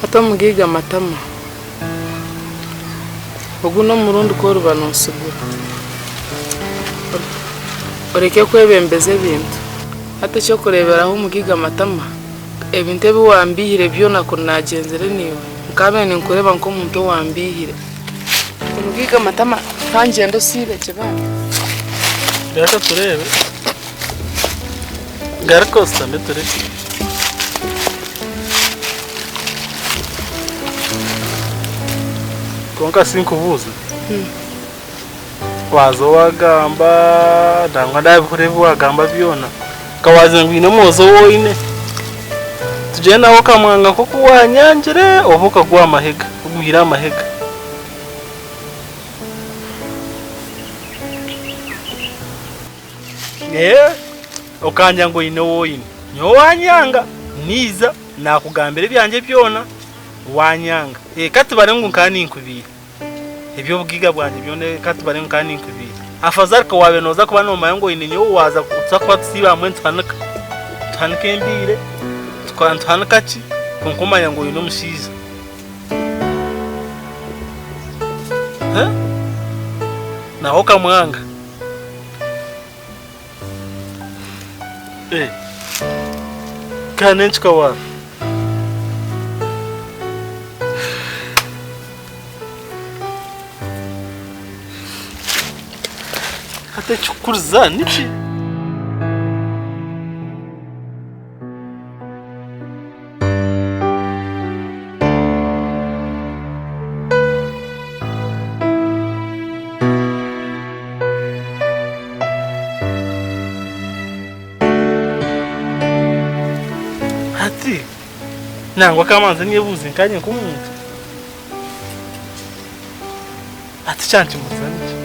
Hati omugaiga Matama, ogu n'omurundi ku oriba nootsigura, oreke kwebembeza ebintu. Hati eky'okureeberaho omugaiga Matama, ebintu ebi wambiihire byona kuri naagyenzire naiwe, nkaabaire ninkureeba nk'omuntu owambiihire. Omugaiga Matama, ka ngyende osiibe gye bambi. Reka tureebe. Garuka oshutame turye. Kwonka sinkubuuze, waaza waagamba nangwa naabihurira ebi waagamba byona, ka waagira ngu haine omwojo ou oine, tugyende nawe okamwanga nk'oku waanyangire oba okagwa aha mahega, ogwire aha mahega? Ee, okangira ngu oine ou oine. Nyowe waanyanga, naija naakugambira ebyangye byona, waanyanga. Ee, ka tubare ngu nkaba ninkubiiha. Eby'obugaiga bwangye byona ka tubare ngu nkaba ninkubiiha. Afazari ka waabaire nooza kuba noomanya ngu oine nyowe waaza tuza kuba tusiiba hamwe nituhanika. Nituhanika embiire, nituhanika ki, kwonka omanya ngu oine omushaija. Nawe okamwanga. Eh. Kandi n'enki kawara? Hati ekikukuriza niki? Hati nangwa kamanze nyebuuze nkanye nk'omuntu hati kyankimuriza niki?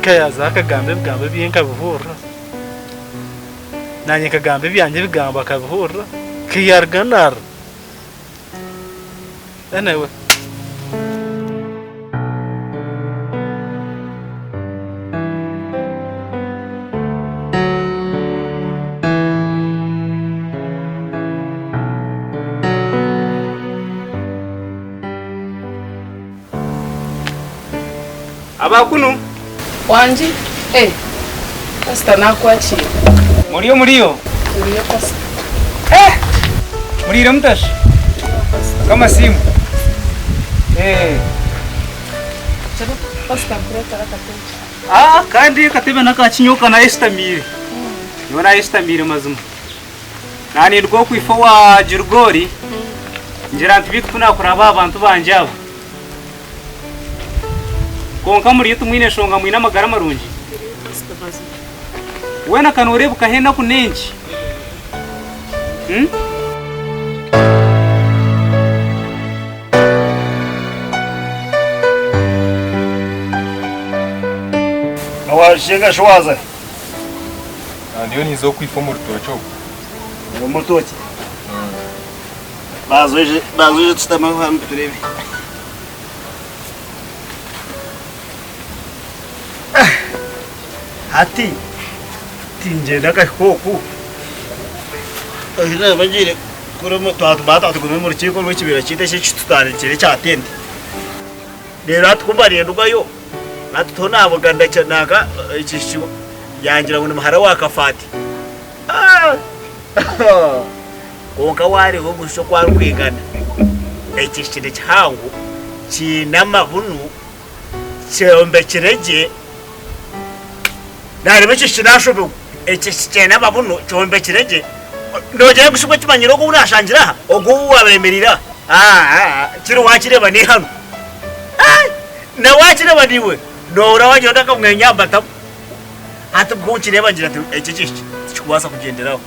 Ka yaaza akagamba ebigambo ebye nkabihurira. Naanye nkagamba ebyangye ebigambo akabihurira, ka yaaruga naarira. Anyway. Aba kunu. Wangi eh pastor nakwakiira. Muriyo muriyo. Turiyo pastor. Eh! Muriire mutashi? Turiyo pastor. Kama simu. Eh. Chero pastor nkureetera akatebe. Ah, kandi akatebe nakakinyoka nayeshitamiire. Nyowe nayeshitamiire mazima. Naninduga okwifa owa Girigori ngira nti beitu kunakuraba aha bantu bangye aba. Kwonka muriyo timwine nshonga mwine amagara marungi? Weena ka nooreebekaho enaku n'enki? Waashenga shi waaza hi? Ndiyo ninza okwifa omu rutookye okwo. Omu rutookye? Baaza oije baaza oije tushutame hanu tureebe. Hati tingyenda akahika oku ahi naaba ngiire kuri twaba tuguma omu rukiiko rw'ekibiina kyaitu eki ekitutandikire ekya tente. Reero hati ku mba nindugayo hati tiho naabugana nanka ekihiki yangira ngu ni muhara wa Kafaati. Kwonka waareeba omushusha oku arikwingana, ekihiki ni kihango, kiine amabunu, kyombekire gye. Naareeba ekihiki naashoberwa, ekihiki kiine amabunu, kyombekire gye. Noogira ngu shi bwo kimanyire ogu ou naashangire aha, ogu ou waabaire ayemereire aha? Aa, kiri waakireeba n'eihano. Na waakireeba naiwe noohurira waagira oti akamwenyo aha matama. Hati ku nkireeba ngira nti eki ekihiki tikikubaasa kugyendera aho.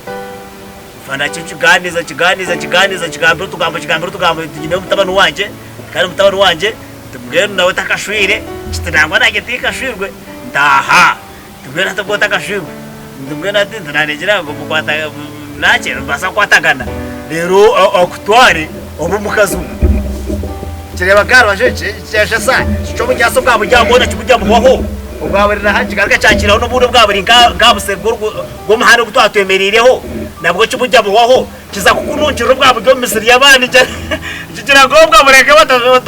Nakyo kigaaniiza kigaaniiza kigaaniiza kigambira otugambo kigambira otugambo nti nyine mutabani wangye kandi mutabani wangye nti mbwenu nawe takashwire kiti nangwa nanye tinkashwirwe nti ahaa nti mbwenu hati obwo otakashwirwe nti mbwenu hati nti nanegira ngu mukwata naki nimubaasa kukwatagana reero akutware obe omukazi we. Kireeba nka aha rubaju kyeshesa kicwa obunyaatsi obwa buri aha bwona kiburya buhwaho obwa buri naha kigaruka kyakiraho n'obundi obwa buri nka aha buseeri bw'omuhanda ogu twaba twemereireho nabwo kiburya buhwaho. Kiza kukununkirira obwa buryo omu misiri y'abandi kigira ngu obwa bureke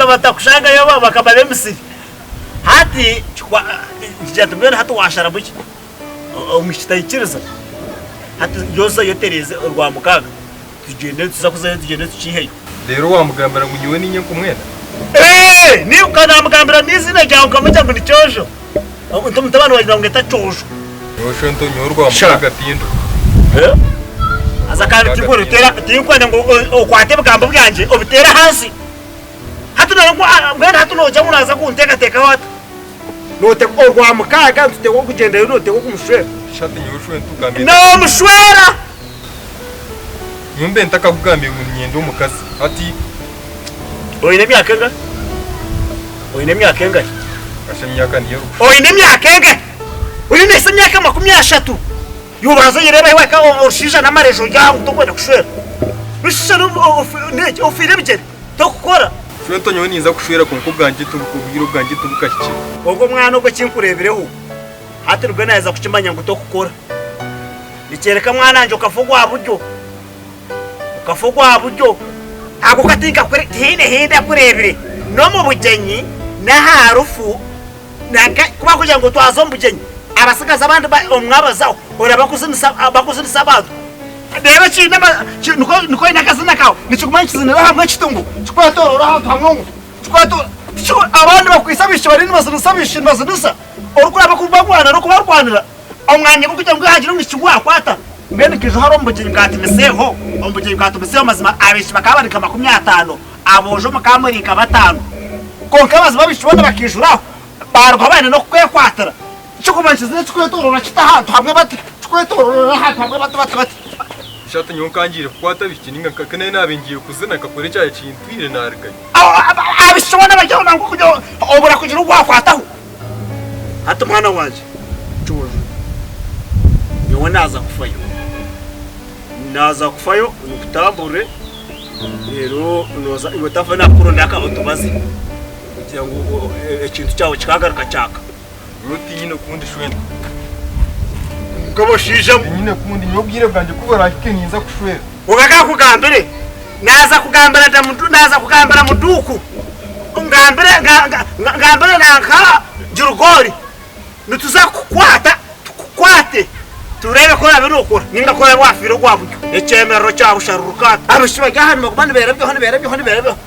batakushangayo bakama b'emisiri. Hati nkigira nti mbwenu hati waasharamu ki? Omwishiki taikiriza. Hati yozayo otereeze orwamukaaga tugyende nituza kuzayo tugyende tukiiheyo. Reero waamugambira ngu nyowe niinye nkumwenda? Ee! Nka naamugambira n'eiziina ryawe nkamugira ngu ni Kyojo. Nti omutabani wangye nibamweta Kyojo. Nyowe shwento nyowe orwamukaaga tindo. Haza kandi tinkwenda ngu okwate ebigambo byangye obiteere ahansi. Hati mbwenu hati noogira ngu naaza kunteekateekaho ata? Orwamukaaga nituteekwa kugyendayo nooteekwa kumushwera. Hati nyowe shwento gambira. Noomushwera! Nyowe mbe ntakakugambire ngu niinyenda omukazi hati. Oine emyaka engahi? Oine emyaka engahi? Kasha emyaka niyo erikushusha. Oine emyaka engahi? Oine ese emyaka 30. Iwe obanza oyereebe ahi wahika orushaija n'amareju ori aho ngu tokwenda kushwera. Noshusha n'eki ofiire ebigyere tokukora. Shwento nyowe ninza kushwera kwonka obwangye obwire obwangye tibukahikire. Ogwo omwana ogwo eki nkureebireho hati nibwo naaheza kukimanya ngu tokukora. Nikyoreka mwana wangye okafa ogwa buryo. Okafa ogwa buryo. Ahabw'okuba tinkakure, tihaine hi ndakureebire, n'omu bugyenyi, n'aha rufu, nanka ku barikugira ngu twaza omu bugyenyi, abatsigazi abandi ba, omwe abazaho, oraba akuzinisa, bakuzinisa abantu. Reero kiine ama, ki, nikwo, nikwo oine akazina kaawe, nikiguma nikizinira hamwe kiti ngu, kikwetooroora ahantu hamwe ngu, kikwetooroora, tiki, abandi bakwaitse abaishiki bariyo nibazinisa abaishiki nibazinisa, orikureba ku barwana n'okubarwanira. Omwanya gw'okugira ngu hagire omwishiki ogu waakwata, mbwenu nkaija hare omu bugyenyi bwa Timoseeho, omu bugyenyi bwa Timoseeho mazima abaishiki bakaba bari nka 50, aboojo mukaba muri nka bataano. Kwonka mazima abaishiki boona bakaijura aho, baarugaho baine n'okukwekwatira. Kiguma nikizina kikwetooroora kiti ahantu hamwe bati, kikwetooroorera ahantu hamwe bati bati bati. Shatu nyowe nkangiire kukwata abaishiki ninga nka nayo naaba ngiye kuzina nkakora ekyaba kintwire narugayo. Abaishiki boona bari aho nangwa kugira obura kugira ogu waakwataho. Hati mwana wangye Kyojo, nyowe naaza kufayo. Naaza kufayo nkutamburire reero nooza iwe otafayo naakukurondera aka otubaze kugira ngu ekintu kyawe kikaagaruka kyaka. Nyowe tinyine kundi shwena. Nk'omushaija Tinyine kundi nyowe obwire bwangye ku buraahike ninza kushwera. Kwonka ka nkugambire, naaza kugambira naaza kugambira Muduuku, ngambire ngambire nanka Girugoori, nituza kukukwata tukukwate tureebe ku oraabe nookora nainga ku oraabe waafiire ogwa buryo. Ekyemerero kya busha rurukaata. Abaishiki bari aha nibaguma nibeerebyaho nibeerebyaho nibeerebyaho.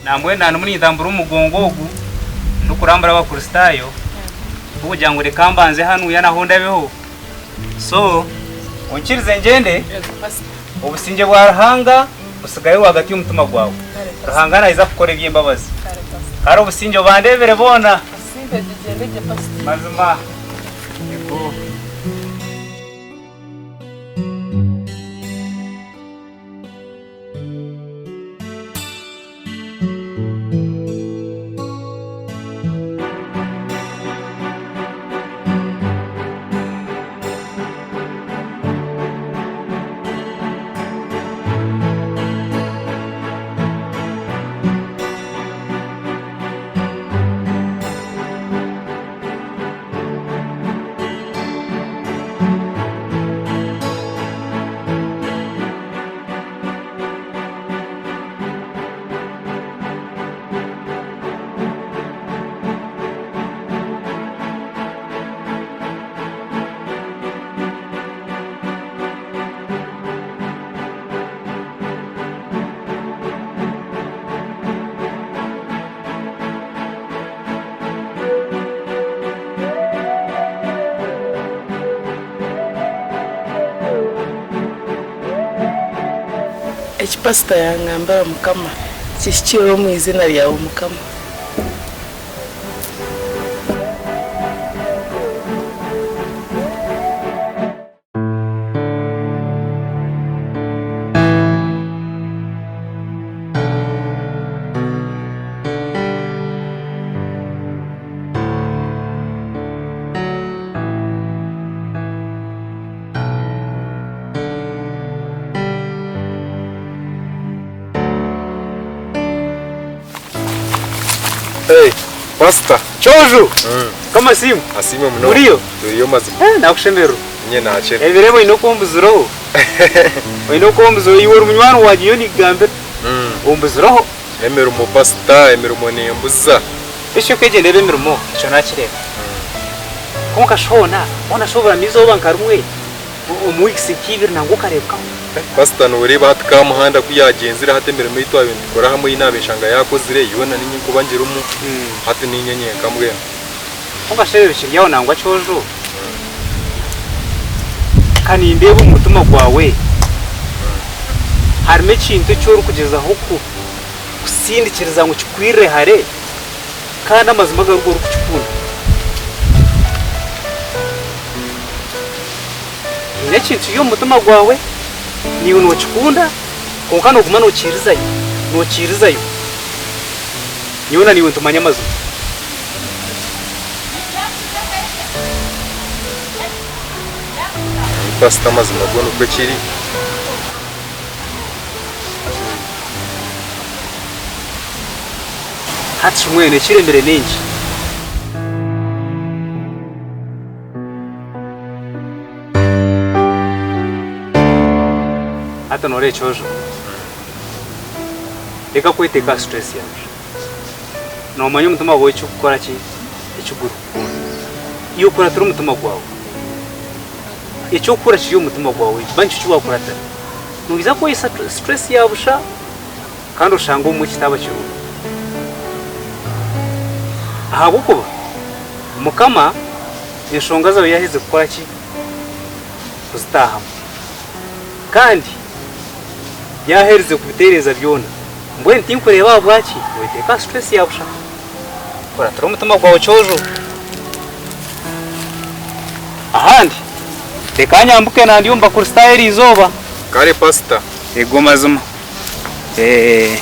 Nambwenu naaba ndimu nintambura omugongo ogu ndikurambura Abakristaayo kugira ngu reka mbanze hanuya naho ndabeho. So onkirize ngyende, obusingye bwa Ruhanga busigare rwagati y'omutima gwawe. Ruhanga naija kukora eby'embabazi. Kare obusingye obandeebere boona. Mazima. Yego. Eki pasita yangambira mukama kihikirire omu izina ryawe mukama. Hey, Pastor. Kyojo! K'amasimu. Asiimwe munonga. Oriyo? Turiyo mazima. Eh, nakushemererwa. Nye nakira. Ebiro ebi oine oku ombuzireho. Oine oku ombuzireho iwe ori munywani wangye nyowe ninkugambira. Ombuzireho. Emirimo pasita, emirimo nembuza. Ekyo kwegye ndeeba emirimo ekyo nakireeba. Kwonka shi hoona, hoona shi oburamu eizooba nka rimwe omu weeks nk'ibiri nangwa okareebekaho. Pasita noreeba hati Kamuhanda ku yagyenzire hati emirimo ei twabaire nitukora hamwe ei naabaire nshanga yakozire yoona niinye nkuba ngirimu hati niinye nyenka mbwenu. Kwonka shi ebyo bikiri aho nangwa kyojo? Ka nindeeba omu mutima gwawe harimu ekintu eki orikugyezaho kusindikiriza ngu kikwirire hare kandi amazima agari go orikukikunda. Haine ekintu kiri omu mutima gwawe, naiwe nookikunda kwonka nooguma nookiirizayo, nookiirizayo. Nyowe na naiwe nitumanya amazima. Pasita amazima go nikwo kiri. Hati shi mbwenu ekiremire n'enki? Hati nooreeba ekyojo, reka kweteeka aha stress yaawe. Noomanya omutima gwawe eki gurikukora ki? Eki gurikukunda. Iwe kuratira omutima gwawe. Eki orikukora kiri omu mutima gwawe, ba nikyo eki waakuratira. Noija kwehisa stress ya busha. Kandi oshange obumwe kitaaba kirungi. Ahabw'okuba Mukama enshonga zaawe yaaherize kukora ki? Kuzitaahamu. Kandi yaaherize kubitereeza byona. Mbwenu tinkureeba ahabwaki noyeteeka aha stress ya busha. Kuratira omutima gwawe kyojo. Ahandi reka nyambuke nandi omu Bakristaayo eriizooba. Kare pastor. Ego mazima. Eeh.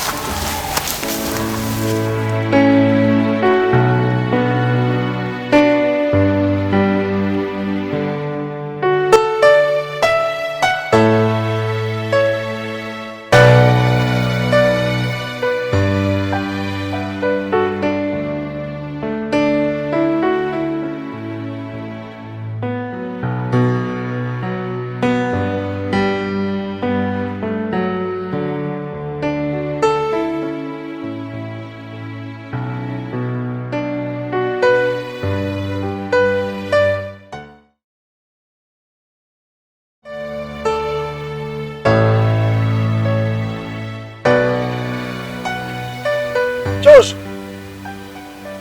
Josh,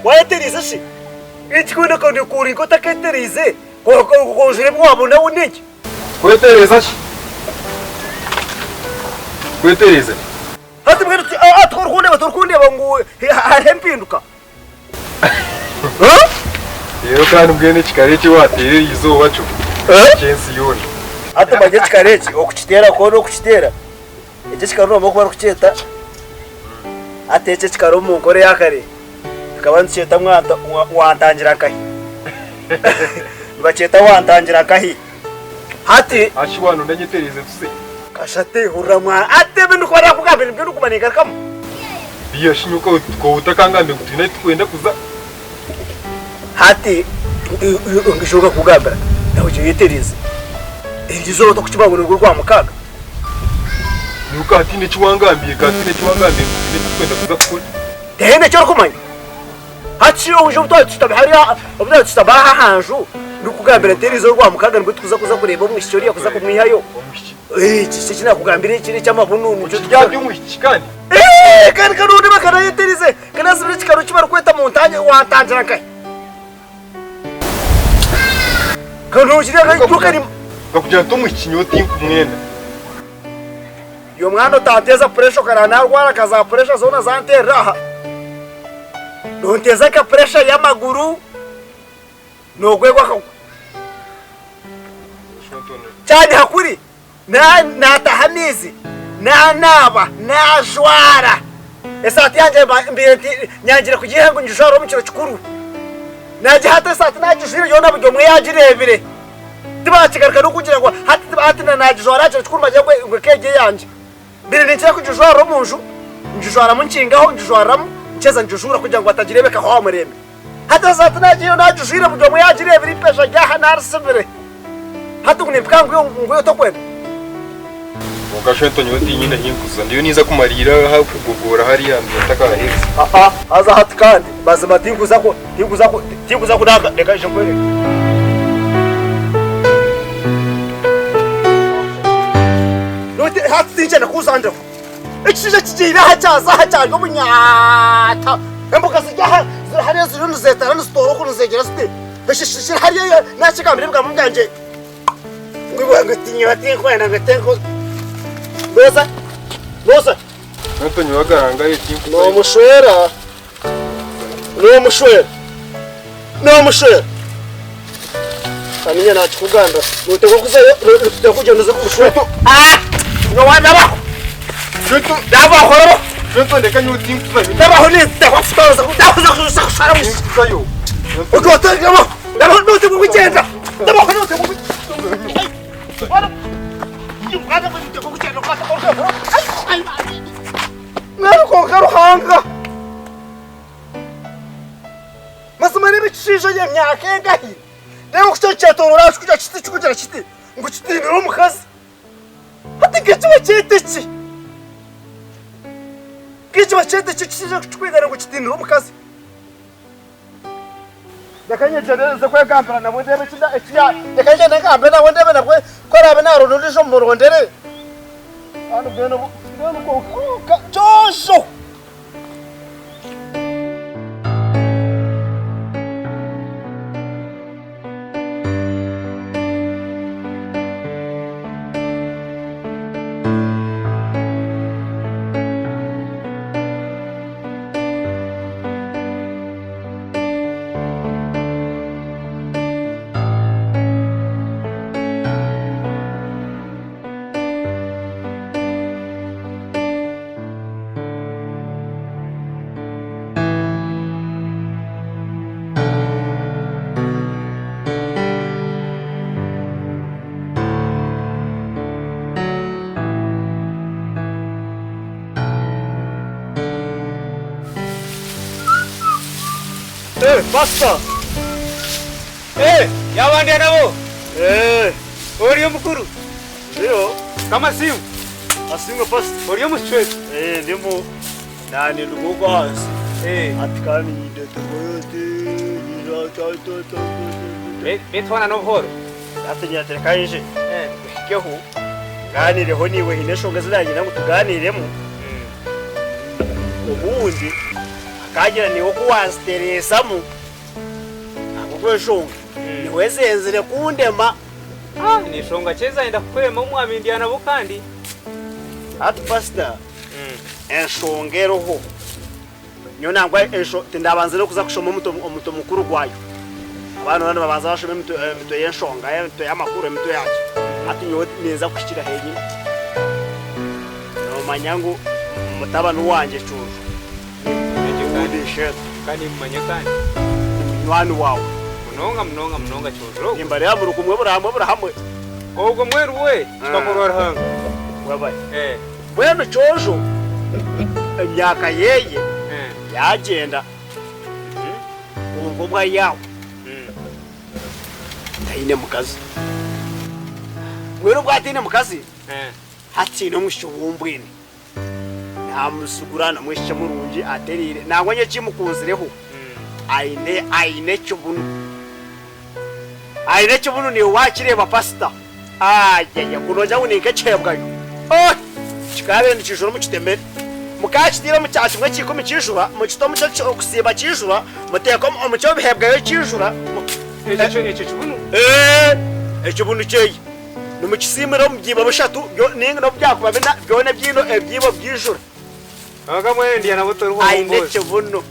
wayetereize shi? Ekikunda kandi kuri nk'otaketereize, kwonjura ebi wabona n'enki? Kwetereeza ki? Kwetereeza ki? Hati mbwenu torikundeeba torikundeeba ngu hariho empinduka? Reero kandi mbwenu ekikari eki waateera eri izooba kyo ky'ensi yoona. Hati manya ekikari eki okukiteera kwona okukiteera, eki ekikari noomanya oku barikukyeta? Hati eki ekikari omu nkora eya kare tukaba nitukyeta wantangira nkahi? Nibakyeta wantangira nkahi? Hati. Ashi waanonda nyetereeze tuze. Kashate hurira mwana hati ebi ndikuba nakugambira nibyo ndikuguma ningarukamu. Biya shi nyowe koba otakangambire ngu twine ahu turikwenda kuza. Hati ngishoboka kukugambira nawe gye oyetereeze. Eryo izooba tokukimanya ngu nirwo rwamukaaga. Nyowe ka hatiine eki wangambiire, ka hatiine eki wangambiire ngu twine eki turikwenda kuza kukora. Tihaine eki orikumanya? Hati shi obu twaba tushutami hariya, obu twaba tushutami aha aha nju, ndikukugambira nti eriizooba Orwamukaaga nibwo turikuza kuza kureeba omwishiki oriya kuza kumwihayo. Omwishiki? Eki eki naakugambira eki n'eky'amabunu nikyo Okirya ari omwishiki kandi? Ee, kandi kanundi kanayeterize, kanasibire ekikaro eki barikweta muntanye, wantangira nkahi? Kanunkiri akari. Nkakugira nti omwishiki nyowe tinkumwenda. Iwe mwana otanteeza puresha okarara narwara nka za puresha zoona zanteerera aha. Nonteeza nka puresha y'amaguru nogwegwa akagwa. Kyanyiha kuri nataha amaizi nanaaba najwara esaati yangye mbaire nti nyangire kugiiha ngu ngijware omu kiro kikuru. Nagihata esaati nagijwire yoona buri omwe yagireebire. Tibakigaruka n'okugira ngu hati hati na nagijwara aha kiro kikuru bagire ngu ngu eka egi eyangye. Mbire ninkira kugijwarira omu nju, ngijwaramu nkingaho, ngijwariramu nkyeza ngijuura kugira ngu batagireebekaho aha murembe. Hati esaati nagiihayo nagijwire buri omwe yagireebire eipesha ryaha narisibire. Hati ngu nimpika ngu ngu iwe tokwenda? Kwonka shwento nyowe tinyine ahi nkuza. Ndiyo ninza kumariira aha kugogoora hariya mbiire ntakaherize. Aa haza hati kandi mazima tinkuza ku tinkuza ku tinkuza kunanka reka nje nkwereke. Nyowe hati tinkyenda kuzaniraho. Ekishaija kigiire aha kyaza aha kyarya obunyaata. Emboga ziri aha ziri hariya ziriyo nizeetara nizitoora oku nizeegyera ziti. Eki kiri hariya naakigambira ebigambo byangye. Ngu tinyowe tinkwenda ngu tinku. Nooza nooza. Shwento nyowe agarangaye tinkuzayo. Noomushwera noomushwera noomushwera. Kaminya nakikugambira noteekwa kuzayo noteekwa kugyenda oze kumushwera. Nyowe nabaho nabaho Shwento ndeka nyowe tinkuzayo. nabaho niteekwa kutoza kuza kushwera omushaija. Tinkuzayo. Ototeekwa nabaho noteekwa kugyenda nabaho noteekwa Mbwenu kwonka Ruhanga mazima n'ebikishaija emyaka engahi reeba oku kyo kyetooroora aha kikugira kiti kikugira kiti ngu kitiinire omukazi hati nk'eki bakyeta ki? Nk'eki bakyeta ki ekishaija kukikwigana ngu kitiinire omukazi? Reka nyegyereze kwegambira nabwe ndeebe eki reka ngyende ngambe nawe ndeebe nabwe ku araabe naaronda ondiijo mmurondere. Kandi mbwenu mbwenu kwonka Jojo! Eh, pastor. Eh, yabandi nabo. Eh, Ori omukuru. ndiyo. Kama simu. Asinga pastor. Ori omushwezi. Eh, ndimu nani ndugu hansi. Eh. Ati kandi nyindete boyote nyira ta ta ta ta. Betwana n'obuhoro. Ati nyatereka nje. Eh. Uhikeho. Nganireho niwe hine enshonga eziragira ngu tuganiremu. Obundi akagira niwe oku wanzitereesamu ahabw'enshonga niwe zenzire kundema. Ah, ni nshonga ki ezayenda kukurema omwami ndya nabo kandi. Hati pasita enshonga eriho nyowe nangwa tindabanzire kuza kushoma omutwe mukuru gwayo. Abaana boona nibabanza bashoma emitwe y'enshonga, emitwe y'amakuru, emitwe yaki. Hati nyowe ninza kuhikira henyine. Noomanya ngu mutabani wangye Cuuju ninkubuurira isheeto. Kandi nimumanya kandi. Ni munywani waawe. Munonga munonga munonga Cuuju ogwo. Nimbareeba buri kumwe buri hamwe buri hamwe. Ogwo mweru we kikakorwa Ruhanga. Webare. Mbwenu Cuuju emyaka yeye yaagyenda kwonka obu ari aho taine mukazi. Mbwenu obu ataine mukazi, hati haine omwishiki ou mbwine. Naamusigura n'omwishiki murungi atereire. Nangwa nyowe eki mukunzireho, aine aine ekibunu. Aine ekibunu naiwe waakireeba pasita. Ayaya ku noogira ngu ni nk'ekihebwayo. Oi! Kikaabaire nikiijura omu kitemere. Mukaakiteire omu kya kimwe kya ikumi kiijura, mukite omu ky'okusiiba kiijura, muteeke omu ky'ebihebwayo kiijura. Ekyo ekyo kibunu? Ee, ekibunu kyeye. Nimukisiimira omu byibo bishatu, nainga n'obu byakuba bina, byona ebiine ebyibo byijura. Kwonka mbwenu ndya nabo toriho Aine mboozi. ekibunu.